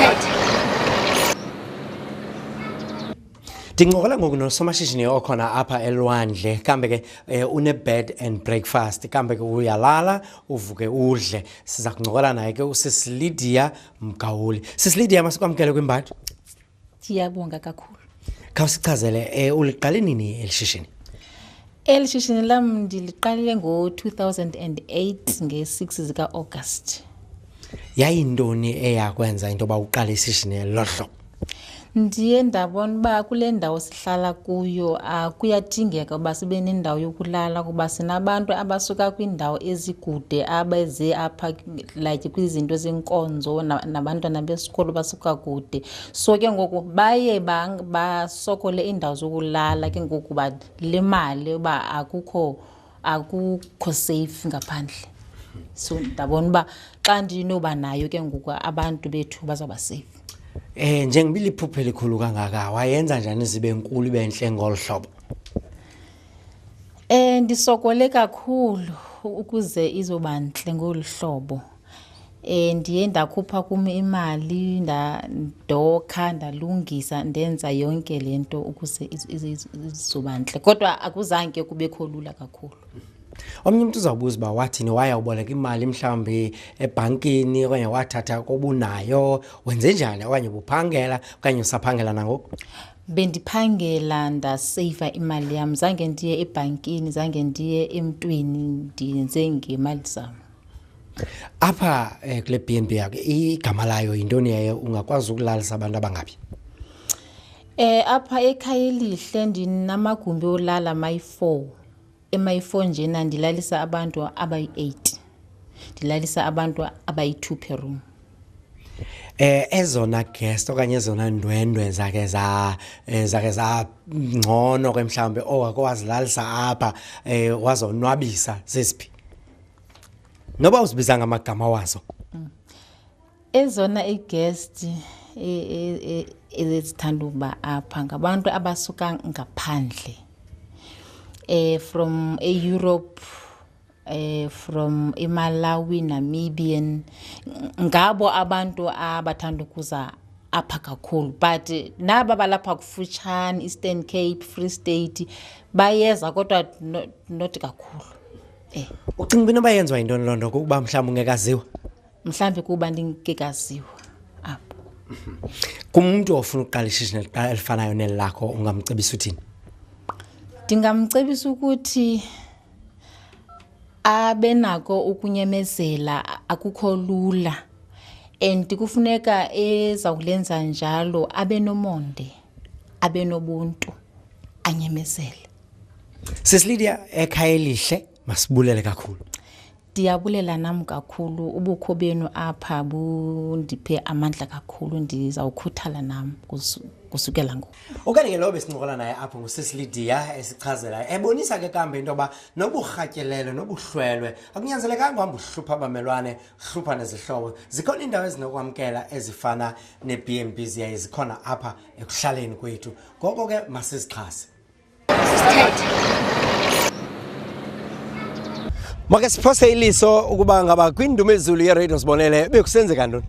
Sisithethe. Ndincokola ngoku nosomashishini okhona apha elwandle kambe ke eh, une-bed and breakfast kambe ke uyalala uvuke udle. Siza kuncokola naye ke usisi Lydia Mgawuli. Sisi Lydia, masikwamkele kwimbali. Ndiyabonga kakhulu. Khawusichazele eh, uliqale nini eli shishini? Eli shishini lam ndiliqalile ngo-2008 nge-6 zika-August. Yayintoni eyakwenza into yoba uqale ishishini elo hlobo? Ndiye ndabona uba kule ndawo sihlala kuyo kuyadingeka uba sibe nendawo yokulala kuba sinabantu abasuka kwiindawo ezikude abeze apha like kwizinto zenkonzo nabantwana besikolo basuka kude. So ke ngoku baye basokole iindawo zokulala ke ngoku balimale uba akukho safe ngaphandle. So ndabona uba xa ndinoba nayo ke ngoku abantu bethu bazawuba safe. Njengoba iliphupha elikhulu kangaka, wayenza njani zibe nkulu ibe ntle ngolu hlobo? Ndisokole kakhulu ukuze izoba ntle ngolu hlobo. Ndiye ndakhupha kum imali, ndokha, ndalungisa, ndenza yonke le nto ukuze izoba ntle. Kodwa akuzange kubekho lula kakhulu. Omnye umntu uzawubuza uba wathini, waya uboleka imali mhlawumbi ebhankini okanye wathatha kobunayo, wenze njani, okanye ubuphangela okanye usaphangela nangoku? Bendiphangela, ndaseyiva imali yam, zange ndiye ebhankini, zange ndiye emntwini, ndiyenze ngemali zam. Apha kule B and B yakho, igama layo yintoni yaye ungakwazi ukulalisa abantu abangaphi? Apha ekhaya elihle ndinamagumbi olala mayi-4. Emayi-4 njena ndilalisa abantu abayi-8. Ndilalisa abantu abayi-2 per room. Ezona guest okanye ezona ndwendwe zake za zake za ngcono ke mhlawumbe owake wazilalisa apha wazonwabisa zeziphi? Noba uzibiza ngamagama wazo. Ezona i-guest ezithanda ukuba apha ngabantu abasuka ngaphandle. From e-Europe, from eMalawi, Namibian, ngabo abantu abathanda ukuza apha kakhulu. But naba balapha kufutshane, Eastern Cape, Free State, bayeza kodwa not kakhulu. Ucinga uba inoba yenziwa yintoni loo nto, kukuba mhlawumbi ungekaziwa? Mhlawumbi kuba ndingekaziwa apho. Kumntu ofuna ukuqala ishishini elifanayo neli lakho, ungamcebisa uthini? Ndingamcebisa ukuthi abe nako ukunyamezela, akukho lula. And kufuneka ezawulenza njalo abe nomonde, abe nobuntu, anyamezele. Sisi Lydia, ekhaya elihle, masibulele kakhulu. Ndiyabulela nam kakhulu, ubukho benu apha bundiphe amandla kakhulu, ndizawukhuthala nam kusukela ngoku. Okanye ke lowo besincokola naye apho nguSisi Lydia, esichazela, ebonisa ke kambe into yoba noburhatyelelo nobuhlwelwe akunyanzelekanga uhambe uhlupha abamelwane, uhlupha nezihlobo. Zikhona iindawo ezinokwamkela ezifana ne-B and B, ziyaye zikhona apha ekuhlaleni kwethu. Ngoko ke masizixhase. Sisithethe. Make siphose iliso ukuba ngaba kwindumezulu yeRadio Sibonele bekusenzeka ntoni?